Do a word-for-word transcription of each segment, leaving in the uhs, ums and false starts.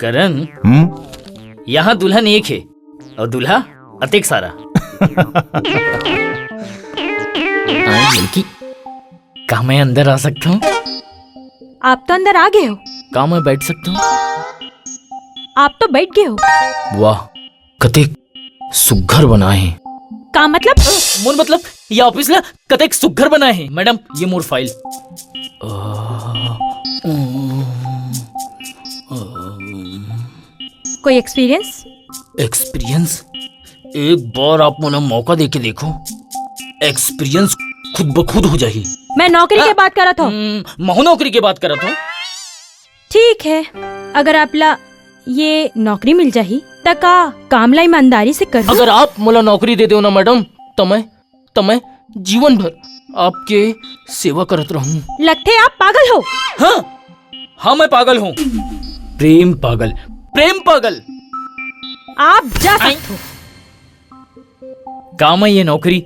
करण, हम्म? यहाँ दुल्हन एक हे अउ दूल्हा अतेक सारा। हाँ, लड़की, का मैं अंदर आ सकता हूँ? आप तो अंदर आ गए हो। का मैं बैठ सकता हूँ? आप तो बैठ गए हो। वाह, कतेक सुघर बनाए हे। का मतलब? मोर मतलब, ये ऑफिस ला कतेक सुघर बनाए हे। मैडम, ये मोर फाइल। कोई एक्सपीरियंस? एक्सपीरियंस? एक बार आप मोला मौका दे के देखो, एक्सपीरियंस खुद ब खुद हो जाही। मैं नौकरी के हाँ। बात करत हूँ। हम्म, महू नौकरी के बात करत हूँ। ठीक है, अगर आप ला ये नौकरी मिल जाही, त का काम ला ईमानदारी से करहू? अगर आप मोला नौकरी दे देव ना मैडम, त मैं, त मैं जीवन भर आपके सेवा करत रहूं। लगथे आप पागल हो। हाँ, हाँ, मैं पागल हूँ। प्रेम पागल, प्रेम पागल। आप जा सकते हो। का मैं ये नौकरी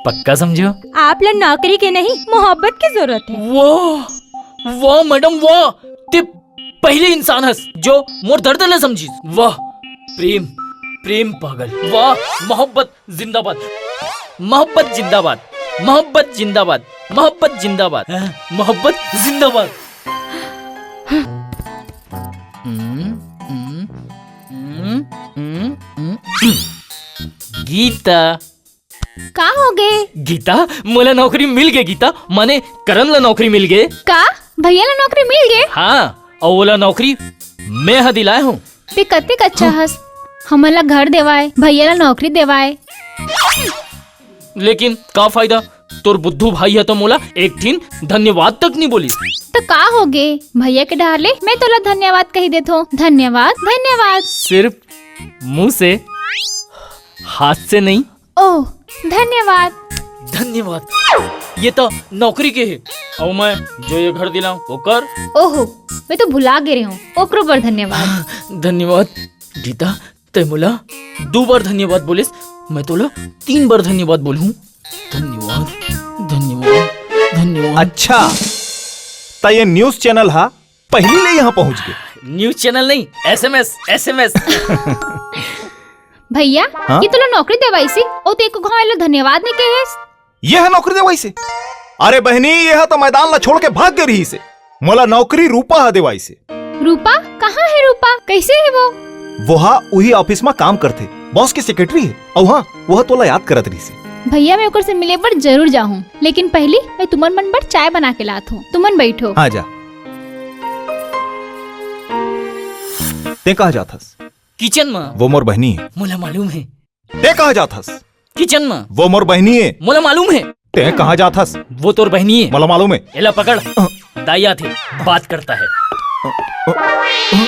पक्का समझो? आप ला नौकरी के नहीं, मोहब्बत की जरूरत है। वाह, वाह मैडम, वाह। ते पहली इंसान हस जो मोर दर्द ला समझिस। वाह, प्रेम, प्रेम पागल। वाह, मोहब्बत जिंदाबाद, मोहब्बत जिंदाबाद, मोहब्बत जिंदाबाद, मोहब्बत जिंदाबाद, हाँ, मोहब्बत जिंदाबाद। हम्म, हम्म, हम्म, हम्म, हम्म। गीता। का हो गे? गीता, मोला नौकरी मिल गे गीता, माने करण ला नौकरी मिल गे। का? भैया ला नौकरी मिल गे? हाँ, अउ ओला नौकरी मैं ह दिलाए हूँ। ते कतेक अच्छा हस, हमन ला घर देवाय, भैया ला नौकरी देवाय। लेकिन का फायदा, तोर बुद्धू भाई ह तो मोला एक ठिन धन्यवाद तक नहीं बोलिस। त का हो गे, भैया के डहार ले मैं तोला धन्यवाद कही देथों। धन्यवाद, धन्यवाद। सिर्फ मुंह से, हाथ से नहीं। ओह, धन्यवाद। धन्यवाद। ये तो नौकरी के हे। अउ मैं जो ये घर दिलाऊं, ओकर। ओहो, मैं तो भुला गे रहेंव। ओकरो बर धन्यवाद। धन्यवाद। गीता, तैं मोला दू बार धन्यवाद बोलिस, मैं तोला तीन बार धन्यवाद बोलहूं। धन्यवाद, धन्यवाद, धन्यवाद। अच्छा, त ये न्यूज़ चैनल हा पहिली ले यहाँ पहुंच गे। न्यूज़ चैनल नहीं, एसएमएस, एसएमएस। भैया, हाँ? ये तोला नौकरी देवाइस हे, अउ तैं एको घांव एला धन्यवाद नइ कहे हस। ये ह नौकरी देवाइस हे? अरे बहिनी, ये ह तो मैदान ला छोड़ के भाग गे रहिस हे। मोला नौकरी रूपा ह देवाइस हे। रूपा? कहाँ हे रूपा? कइसे हे वो? वो हा उही ऑफिस मा काम करथे, बॉस के सेक्रेटरी हे। अउ हाँ, वो ह तोला याद करत रहिस हे। भैया, मैं ओकर से मिले बर जरूर जाहूँ, लेकिन पहिली मैं तुमन मन बर चाय बना के लात हूँ। तुमन बइठो। हाँ, जा। तैं कहाँ जात हस? किचन मा। वो मोर बहिनी हे। मोला मालूम हे। तैं कहाँ जात हस? किचन मा। वो मोर बहिनी हे। मोला मालूम हे। तैं कहाँ जात हस? वो तोर बहिनी हे। मोला मालूम हे। एला पकड़। अ। दाई आथे, बात करता है। अ, अ, अ।